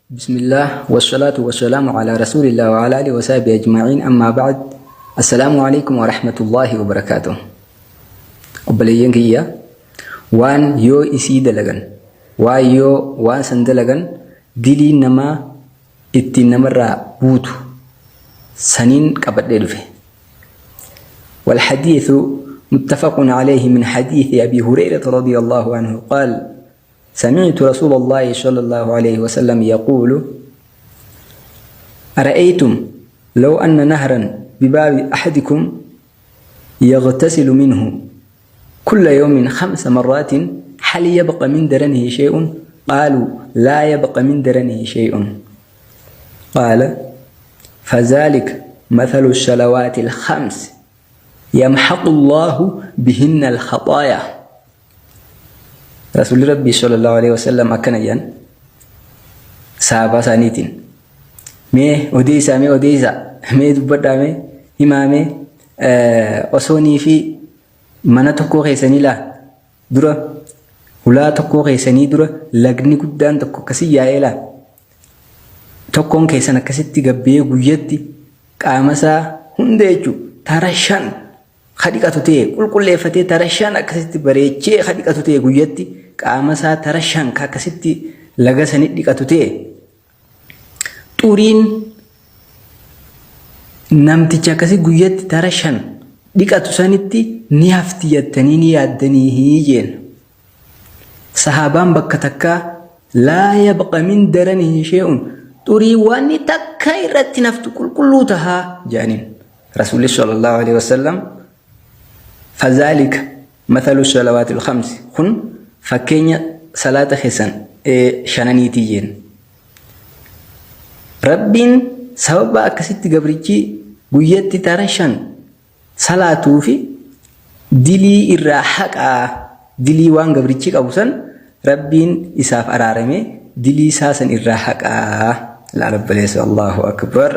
Bismillah wassalatu wassalamu ala rasulillah wa ala alihi wa sahbihi ajma'in amma ba'd. Assalaamu alaikum wa rahmatullahi wa barakaatuh. Obboleeyyan kiyya, waan yoo isii dalagan, waan yoo waan san dalagan diliin namaa ittiin namarraa buutu saniin qabadhee dhufe. والحديث متفق عليه من حديث أبي هريرة رضي الله عنه قال: سمعت رسول الله صلى الله عليه وسلم يقول: أرأيتم لو أن نهرا بباب أحدكم يغتسل منه كل يوم 5 مرات، هل يبقى من درنه شيء؟ قالوا: لا يبقى من درنه شيء. قال: فذلك مثل الصلوات الخمس، يمحق الله بهن الخطايا. Rasuulli Rabbii sallallahu alaihi wasallam akkana jedhan sahaabaa isaaniitiin: mee odeessaa, mee odeessaa, mee dubbadhaa, mee himaa, mee osoonii fi mana tokkoo keessanii laa dura, hulaa tokkoo keessanii dura lagni guddaan tokko akkasii yaa'ee laa, tokkoon keessan akkasitti gabbee guyyatti qaama isaa hunda jechuun tara 5 ka dhiqatu ta'e, qulqulleeffatee tara 5 akkasitti bareechee ka dhiqatu ta'e, guyyatti qaama isaa tara 5 ka akkasitti laga sanii dhiqatu ta'e, xuriin namticha akkasii guyyatti tara 5 dhiqatu sanitti ni hafti jettanii ni yaaddanii jeen. Sahaabaan bakka takkaa: laa yabqa min daranihi shay'un, xurii waan takka irratti naftu, qulqulluu tahaa jedhaniin. Rasuulli sallallahu alaihi wasallam: fazaalika mathalu salawaati alkhamsi, kun fakkeenya salaata keessan shananiitii jeen. Rabbiin sababa akkasitti gabrichi guyyatti tara 5 salaatuu fi dilii irraa haqaa, dilii waan gabrichi qabu san Rabbiin isaaf araarame, dilii isaa san irraa haqaa. Laala obboleessa, Allahu akbar,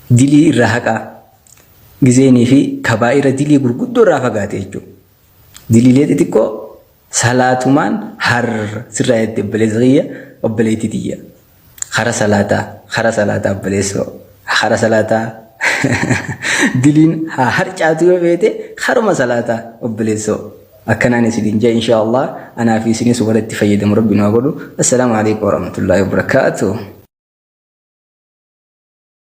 dilii irraa haqaa gizeenii fi kabaa'ira, dilii gurguddoo irraa fagaate jechuudha. Diliilee xixiqqoo salaatumaan har sirraa jette, obboleessa kiyya, obboleettii tiyya. Kara salaataa, kara salaataa, obboleessoo, kara salaataa diliin haa harcaatu yoo feete, karuma salaataa, obboleessoo. Akkanaan isiniin jee, insha Allah anaa fi isinis warra itti fayyadamu Rabbi nu haa godhu. Assalaamu alaikum warahmatullahi wabarakaatuh.